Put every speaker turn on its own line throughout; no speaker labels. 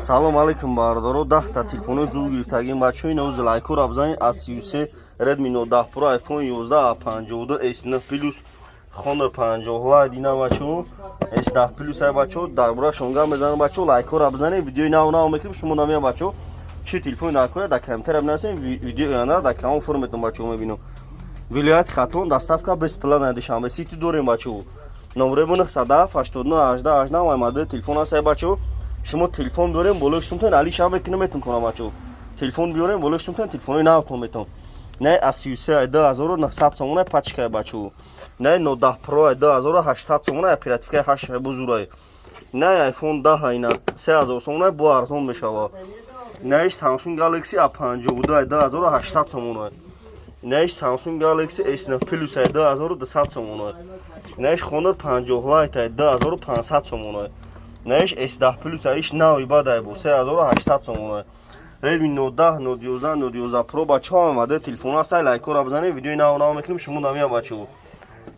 Салом алейкум, бародаро. 10-та телефонои зуд гирифтагим, бачаҳо. Ино лайкора бизанед. A 33, Redmi Note 10 Pro, iPhone 11, A 52, S9 Plus, Honor 50 Lite. Ина, бачаҳо, S10 Plus ай, бачаҳо, дар бораашон гап мезанам. Бачаҳо, лайкора бизанед, видеои нав нав мекунем. Шумо намеям, бачаҳо, чӣ телефони накунед, дар комментария бинависем, видеои оянда дар канал форметон, бачаҳо. Мебинам, вилояти Хатлон доставка бесплатная, Душанбе Сити дорем, бачаҳо. Номерои мо 907 89 18 18. Ай модели телефон аст, ай, бачаҳо. Шумо телефон биёрем, болои шумтон алиша мекунем, метон, бачаҳо. Телефон биёрем, болои шумтон телефонои навтон метон. Не A 33 ай 2900 сомона, пачкай, бачаҳо. Не Note 10 Pro ай 2800 сомона, оперативкаи 8 бузурай. Не iPhone 10 айна 3000 сомона, бо арзон мешава. Не Samsung Galaxy A52 ай 2800 сомона. Не Samsung Galaxy S9 Plus ай 2200 сомона. Не Honor 50 Lite ай 2500 сомона. Неш S10 Plus иш нави бадай бо 3800 сомона. Redmi Note 10, Note 11, Note 11 Pro, бачаҳо, модел телефон аст, лайкора бизанед, видеои нав нав мекунем, шумо намеям, бачаҳо.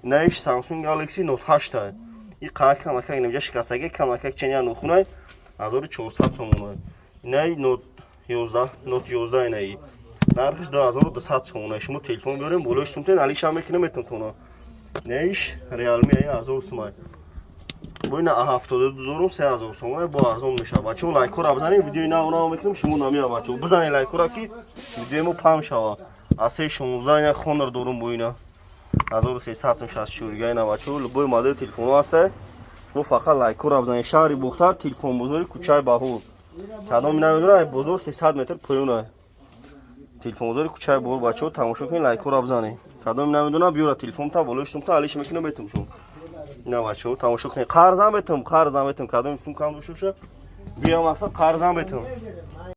Неш Samsung Galaxy Note 8 ай. И қаа камакак инҷа шикастаги, камакак ченя нохунай, 1400 сомона. Най Note 11, Note 11 инаи. Нархиш 2200 сомона. Шумо телефон биёрем, болои сумтен алиша мекунем, метонтона. Неш Realme ай 1000 сомай. Бо ина А72 дорум, 3000 сомона, бо арзон мешава. Бачаҳо, лайкора бизанед, видеои нав нав мекунем, шумо намея, бачаҳо. Бизанед лайкора, ки видеои мо паҳн шава. А C16 ина Honor дорум, бо ина 1364 ина, бачаҳо, любой модели телефонҳо ҳаста. Шумо фақат лайкора бизанед. Шаҳри Бохтар, телефон бозори, кӯчаи Баҳор. Кадоми намедонам, бозор 300 метр поёна. Телефон бозори, кӯчаи Баҳор, бачаҳо, тамошо кунед, лайкора бизанед. Кадоми намедонам, биёра телефон та болои шумта алиш мекунам, метум шумо. Ина, бачаҳо, тамошо кунед. Қарзам метум, қарзам метум. Кадоми сум кам дошта боша, биё, мақсад, қарзам метум.